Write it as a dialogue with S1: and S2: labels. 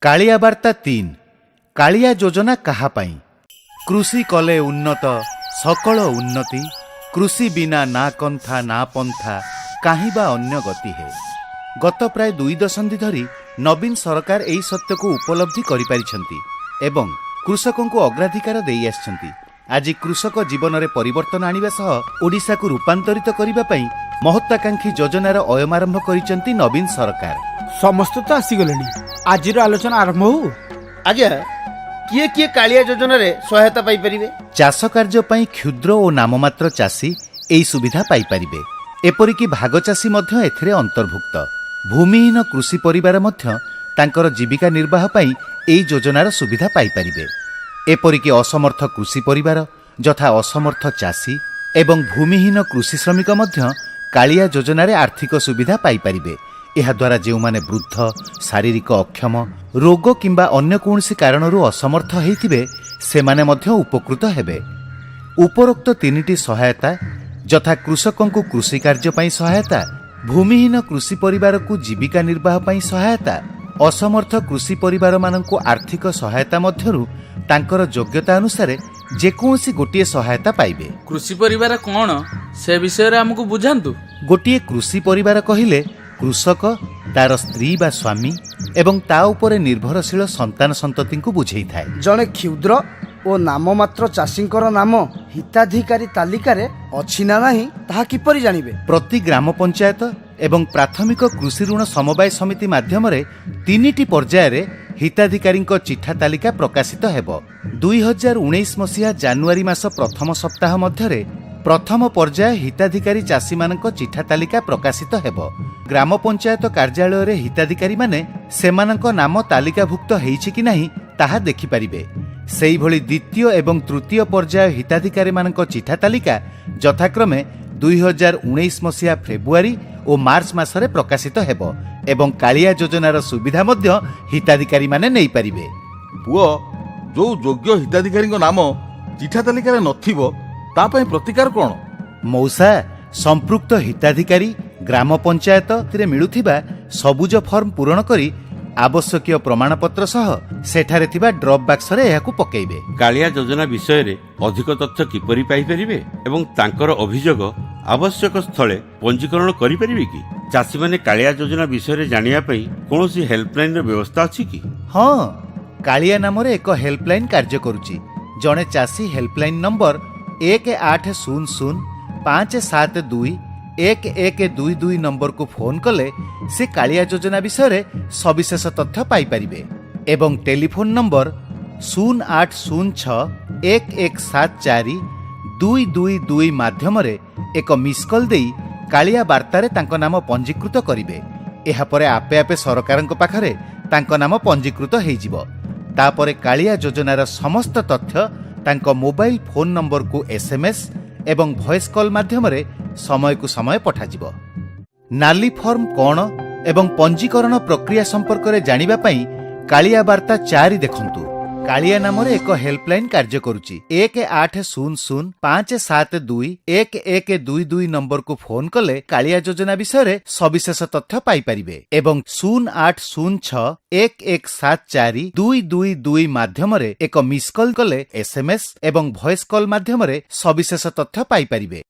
S1: କାଳିଆ ବାର୍ତ୍ତା 3। କାଳିଆ ଯୋଜନା କାହା ପାଇଁ? କୃଷି କଲେ ଉନ୍ନତ ସକଳ ଉନ୍ନତି। କୃଷି ବିନା ନା କନ୍ଥା ନା ପନ୍ଥା, କାହିଁ ବା ଅନ୍ୟ ଗତି ହେ। ଗତ ପ୍ରାୟ 2 ଦଶନ୍ଧି ଧରି ନବୀନ ସରକାର ଏହି ସତ୍ୟକୁ ଉପଲବ୍ଧି କରିପାରିଛନ୍ତି ଏବଂ କୃଷକଙ୍କୁ ଅଗ୍ରାଧିକାର ଦେଇ ଆସିଛନ୍ତି। ଆଜି କୃଷକ ଜୀବନରେ ପରିବର୍ତ୍ତନ ଆଣିବା ସହ ଓଡ଼ିଶାକୁ ରୂପାନ୍ତରିତ କରିବା ପାଇଁ ମହତ୍ୱାକାଂକ୍ଷୀ ଯୋଜନାର ଅୟମାରମ୍ଭ କରିଛନ୍ତି ନବୀନ ସରକାର।
S2: ସମସ୍ତେ ତ ଆସିଗଲେଣି, ଆଜିର ଆଲୋଚନା ଆରମ୍ଭ ହଉ।
S3: ଆଜ୍ଞା, କିଏ କିଏ କାଳିଆ ଯୋଜନାରେ ସହାୟତା ପାଇପାରିବେ?
S1: ଚାଷ କାର୍ଯ୍ୟ ପାଇଁ କ୍ଷୁଦ୍ର ଓ ନାମମାତ୍ର ଚାଷୀ ଏହି ସୁବିଧା ପାଇପାରିବେ। ଏପରିକି ଭାଗଚାଷୀ ମଧ୍ୟ ଏଥିରେ ଅନ୍ତର୍ଭୁକ୍ତ। ଭୂମିହୀନ କୃଷି ପରିବାର ମଧ୍ୟ ତାଙ୍କର ଜୀବିକା ନିର୍ବାହ ପାଇଁ ଏହି ଯୋଜନାର ସୁବିଧା ପାଇପାରିବେ। ଏପରିକି ଅସମର୍ଥ କୃଷି ପରିବାର, ଯଥା ଅସମର୍ଥ ଚାଷୀ ଏବଂ ଭୂମିହୀନ କୃଷି ଶ୍ରମିକ ମଧ୍ୟ କାଳିଆ ଯୋଜନାରେ ଆର୍ଥିକ ସୁବିଧା ପାଇପାରିବେ। ଏହାଦ୍ୱାରା ଯେଉଁମାନେ ବୃଦ୍ଧ, ଶାରୀରିକ ଅକ୍ଷମ, ରୋଗ କିମ୍ବା ଅନ୍ୟ କୌଣସି କାରଣରୁ ଅସମର୍ଥ ହେଇଥିବେ, ସେମାନେ ମଧ୍ୟ ଉପକୃତ ହେବେ। ଉପରୋକ୍ତ ତିନିଟି ସହାୟତା, ଯଥା କୃଷକଙ୍କୁ କୃଷି କାର୍ଯ୍ୟ ପାଇଁ ସହାୟତା, ଭୂମିହୀନ କୃଷି ପରିବାରକୁ ଜୀବିକା ନିର୍ବାହ ପାଇଁ ସହାୟତା, ଅସମର୍ଥ କୃଷି ପରିବାରମାନଙ୍କୁ ଆର୍ଥିକ ସହାୟତା ମଧ୍ୟରୁ ତାଙ୍କର ଯୋଗ୍ୟତା ଅନୁସାରେ ଯେକୌଣସି ଗୋଟିଏ ସହାୟତା ପାଇବେ।
S4: କୃଷି ପରିବାର କ'ଣ, ସେ ବିଷୟରେ ଆମକୁ ବୁଝାନ୍ତୁ।
S1: ଗୋଟିଏ କୃଷି ପରିବାର କହିଲେ କୃଷକ, ତାର ସ୍ତ୍ରୀ ବା ସ୍ୱାମୀ ଏବଂ ତା ଉପରେ ନିର୍ଭରଶୀଳ ସନ୍ତାନ ସନ୍ତତିଙ୍କୁ ବୁଝେଇଥାଏ।
S5: ଜଣେ କ୍ଷୁଦ୍ର ଓ ନାମମାତ୍ର ଚାଷୀଙ୍କର ନାମ ହିତାଧିକାରୀ ତାଲିକାରେ ଅଛି ନା ନାହିଁ, ତାହା କିପରି ଜାଣିବେ?
S1: ପ୍ରତି ଗ୍ରାମ ପଞ୍ଚାୟତ ଏବଂ ପ୍ରାଥମିକ କୃଷି ଋଣ ସମବାୟ ସମିତି ମାଧ୍ୟମରେ ତିନିଟି ପର୍ଯ୍ୟାୟରେ ହିତାଧିକାରୀଙ୍କ ଚିଠା ତାଲିକା ପ୍ରକାଶିତ ହେବ। 2019 ମସିହା ଜାନୁଆରୀ ମାସ ପ୍ରଥମ ସପ୍ତାହ ମଧ୍ୟରେ ପ୍ରଥମ ପର୍ଯ୍ୟାୟ ହିତାଧିକାରୀ ଚାଷୀମାନଙ୍କ ଚିଠା ତାଲିକା ପ୍ରକାଶିତ ହେବ। ଗ୍ରାମ ପଞ୍ଚାୟତ କାର୍ଯ୍ୟାଳୟରେ ହିତାଧିକାରୀମାନେ ସେମାନଙ୍କ ନାମ ତାଲିକାଭୁକ୍ତ ହେଇଛି କି ନାହିଁ, ତାହା ଦେଖିପାରିବେ। ସେହିଭଳି ଦ୍ୱିତୀୟ ଏବଂ ତୃତୀୟ ପର୍ଯ୍ୟାୟ ହିତାଧିକାରୀମାନଙ୍କ ଚିଠା ତାଲିକା ଯଥାକ୍ରମେ 2019 ମସିହା ଫେବୃଆରୀ ଓ ମାର୍ଚ୍ଚ ମାସରେ ପ୍ରକାଶିତ ହେବ ଏବଂ କାଳିଆ ଯୋଜନାର ସୁବିଧା ମଧ୍ୟ ହିତାଧିକାରୀମାନେ ନେଇପାରିବେ।
S6: ପୁଅ, ଯୋଉ ଯୋଗ୍ୟ ହିତାଧିକାରୀଙ୍କ ନାମ ଚିଠା ତାଲିକାରେ ନଥିବ, ତା ପାଇଁ ପ୍ରତିକାର କ'ଣ?
S1: ମଉସା, ସମ୍ପୃକ୍ତ ହିତାଧିକାରୀ ଗ୍ରାମ ପଞ୍ଚାୟତରେ ମିଳୁଥିବା ସବୁଜ ଫର୍ମ ପୂରଣ କରି ଆବଶ୍ୟକୀୟ ପ୍ରମାଣପତ୍ର ସହ ସେଠାରେ ଥିବା ଡ୍ରପ୍ ବାକ୍ସରେ ଏହାକୁ ପକାଇବେ।
S7: କାଳିଆ ଯୋଜନା ବିଷୟରେ ଅଧିକ ତଥ୍ୟ କିପରି ପାଇପାରିବେ ଏବଂ ତାଙ୍କର ଅଭିଯୋଗ ଆବଶ୍ୟକ ସ୍ଥଳେ ପଞ୍ଜୀକରଣ କରିପାରିବେ କି? ଚାଷୀମାନେ କାଳିଆ ଯୋଜନା ବିଷୟରେ ଜାଣିବା ପାଇଁ କୌଣସି ହେଲ୍ପଲାଇନର ବ୍ୟବସ୍ଥା ଅଛି କି?
S1: ହଁ, କାଳିଆ ନାମରେ ଏକ ହେଲ୍ପଲାଇନ୍ କାର୍ଯ୍ୟ କରୁଛି। ଜଣେ ଚାଷୀ ହେଲ୍ପଲାଇନ୍ ନମ୍ବର 1800 572 1122 ନମ୍ବରକୁ ଫୋନ୍ କଲେ ସେ କାଳିଆ ଯୋଜନା ବିଷୟରେ ସବିଶେଷ ତଥ୍ୟ ପାଇପାରିବେ ଏବଂ ଟେଲିଫୋନ୍ ନମ୍ବର 0806 1174 222 ମାଧ୍ୟମରେ ଏକ ମିସ୍ କଲ୍ ଦେଇ କାଳିଆ ବାର୍ତ୍ତାରେ ତାଙ୍କ ନାମ ପଞ୍ଜୀକୃତ କରିବେ। ଏହାପରେ ଆପେ ଆପେ ସରକାରଙ୍କ ପାଖରେ ତାଙ୍କ ନାମ ପଞ୍ଜୀକୃତ ହେଇଯିବ। ତାପରେ କାଳିଆ ଯୋଜନାର ସମସ୍ତ ତଥ୍ୟ ତାଙ୍କ ମୋବାଇଲ ଫୋନ୍ ନମ୍ବରକୁ ଏସ୍ଏମ୍ଏସ୍ ଏବଂ ଭଏସ୍ କଲ୍ ମାଧ୍ୟମରେ ସମୟକୁ ସମୟ ପଠାଯିବ। ନାଲି ଫର୍ମ କ'ଣ ଏବଂ ପଞ୍ଜୀକରଣ ପ୍ରକ୍ରିୟା ସମ୍ପର୍କରେ ଜାଣିବା ପାଇଁ କାଳିଆ ବାର୍ତ୍ତା 4 ଦେଖନ୍ତୁ। କାଳିଆ ନାମରେ ଏକ ହେଲ୍ପଲାଇନ୍ କାର୍ଯ୍ୟ କରୁଛି। 1800 572 1122 ନମ୍ବରକୁ ଫୋନ୍ କଲେ କାଳିଆ ଯୋଜନା ବିଷୟରେ ସବିଶେଷ ତଥ୍ୟ ପାଇପାରିବେ ଏବଂ 0806 1174 222 ମାଧ୍ୟମରେ ଏକ ମିସ୍ କଲ୍ କଲେ ଏସ୍ଏମ୍ଏସ୍ ଏବଂ ଭଏସ୍ କଲ୍ ମାଧ୍ୟମରେ ସବିଶେଷ ତଥ୍ୟ ପାଇପାରିବେ।